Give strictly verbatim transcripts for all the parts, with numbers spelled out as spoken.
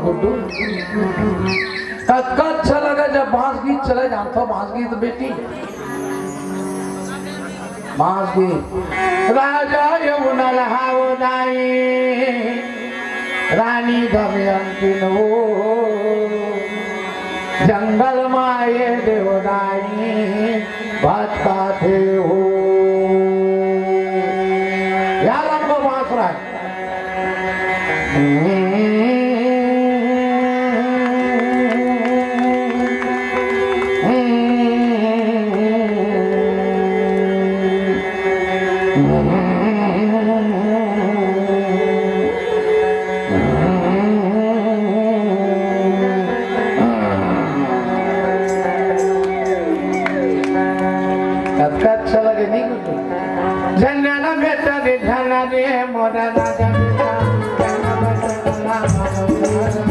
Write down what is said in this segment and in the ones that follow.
गुड्डू, कतका अच्छा लगा जब बांस गीत चले, जानथो बांस गीत बेटी? बांस गीत। राजा यमुना लहावो दाई, रानी दमयंती न वो, जंगल माये देवदाई भटकाथे हो। यार हमको बांस रहा है। कतका अच्छा लगे, नहीं? झंडा ना बेटा रे, झंडा रे, मोरा राजा बेटा, झंडा बेटा, झंडा बेटा।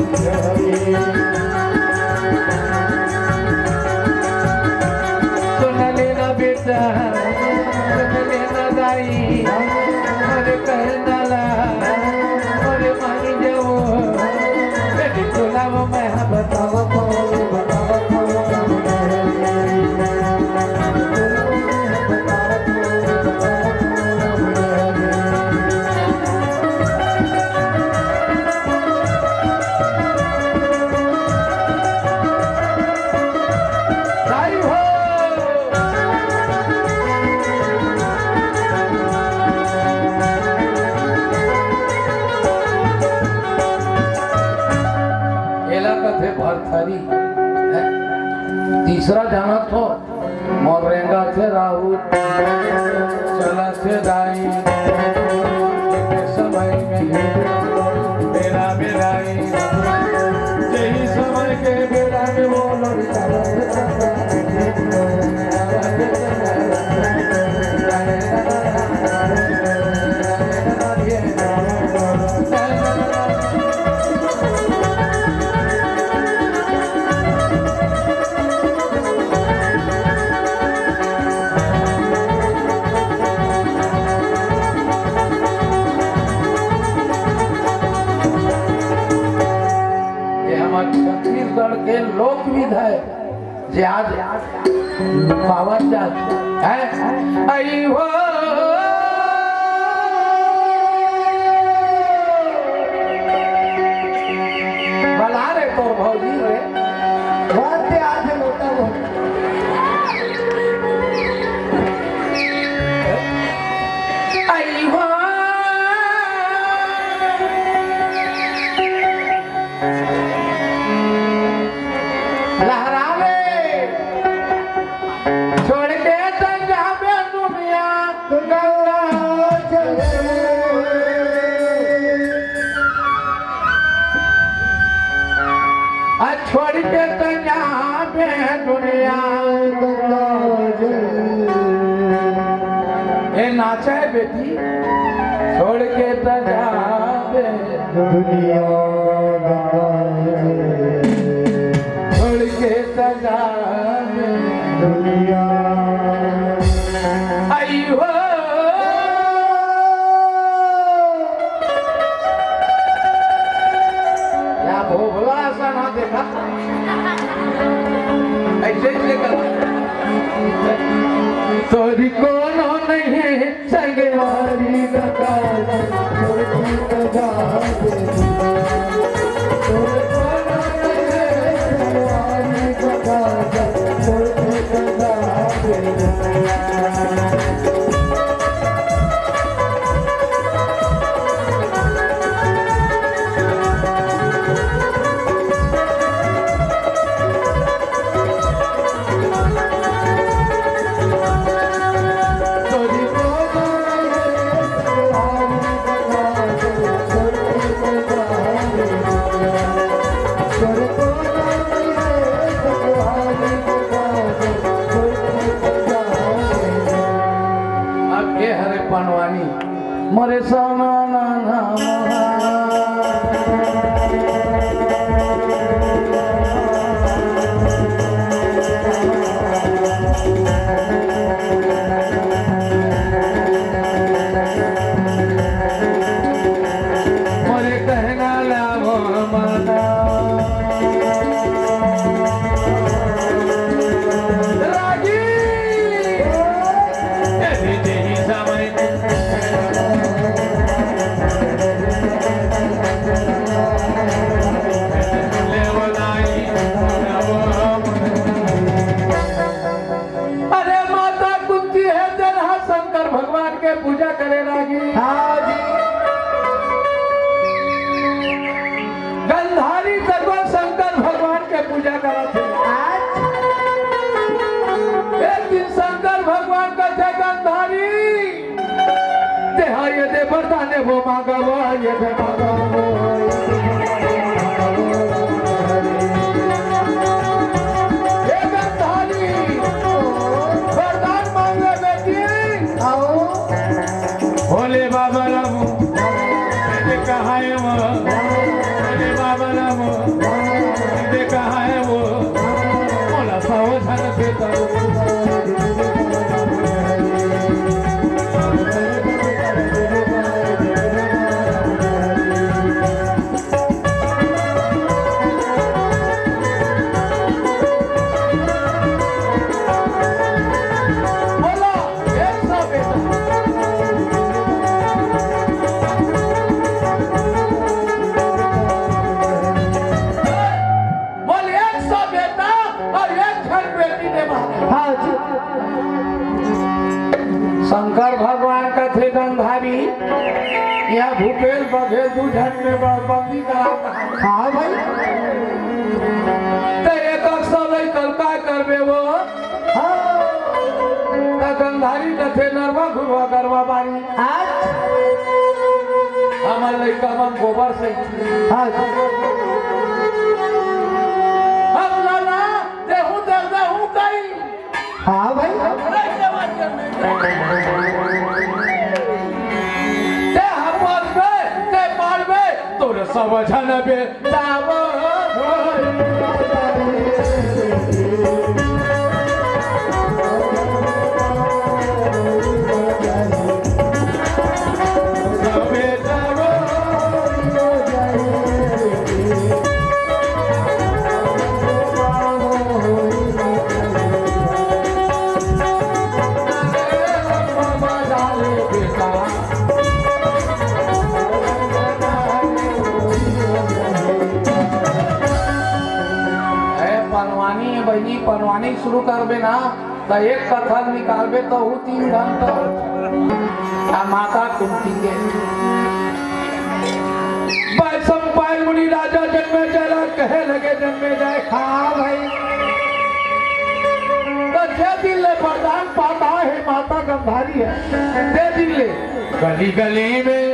सुन ले ना बेटा, सुन ले ना दाई, मोरे कहना ला, मोरे मानी जाओ, बेटी बुलाओ, मैं हाँ बताओ, बताओ, बताओ। एला कथे भरथरी, हैं? तीसरा जानत हो, मोर रेंगा थे राहु, चला थे दाई, समय में बेरा बेराई, यही समय के बेरा में वो लड़का ये हमर छत्तीसगढ़ के लोक विधा है, जे आज लुकावत जात है। आई हो बला रे तोर भौजी रे, बात पे आज लोटा हो। आई हो लहरावे, छोड़ के त जाबे दुनिया गंगा जल। आ छोड़ के त जाबे दुनिया गंगा जल। ए नाचे बेटी, छोड़ के त जाबे दुनिया गंगा रे। छोड़ के त जाबे दुनिया। आई हो। या भोभला असन हा देखा। ऐसे, ऐसे कर। तोरी कोनो नहीं संगवारी गंगा जल, छोड़ के त जाबे। अब ये हरे पनवानी मोरे साना ना ना। मोरे कहना ला वो माना। वो मांगवो, ये भी मांगवो। हे गंधारी, वरदान मांगे बेटी। आओ। भोले बाबा राम, ये कहाँ है वो? भोले बाबा राम, ये कहाँ है वो? मोला सावधान बेटा। बोला, एक सौ बेटा। बोल, एक सौ बेटा और एक झन बेटी दे महाराज। हाँ जी। शंकर भगवान कथे, गंधारी, यहाँ भूपेश बघेल दू झन में ब-, बंदी करा कहा। हाँ भाई। ते एक सौ लइका ल काय करबे वो? हाँ। त गंधारी कथे, नरवा घुरवा गरवा बारी। आज? हमर लइका मन गोबर से। हाँ। हम लाला, देहू दे देहू कई। हाँ भाई। ते हपत में, ते मार में, तोर सब झन बे ए, पनवानी है बहिनी, पनवानी शुरू करबे ना, त एक कथा निकालबे त हू तीन घंटा। आ माता कुंती के, "वैशंपायन मुनि राजा जन्मे जय ला, कहे लगे जन्मे जय।" हाँ भाई, त जे दिन ले वरदान पाता है, माता गंधारी है, जे दिन ले गली गली में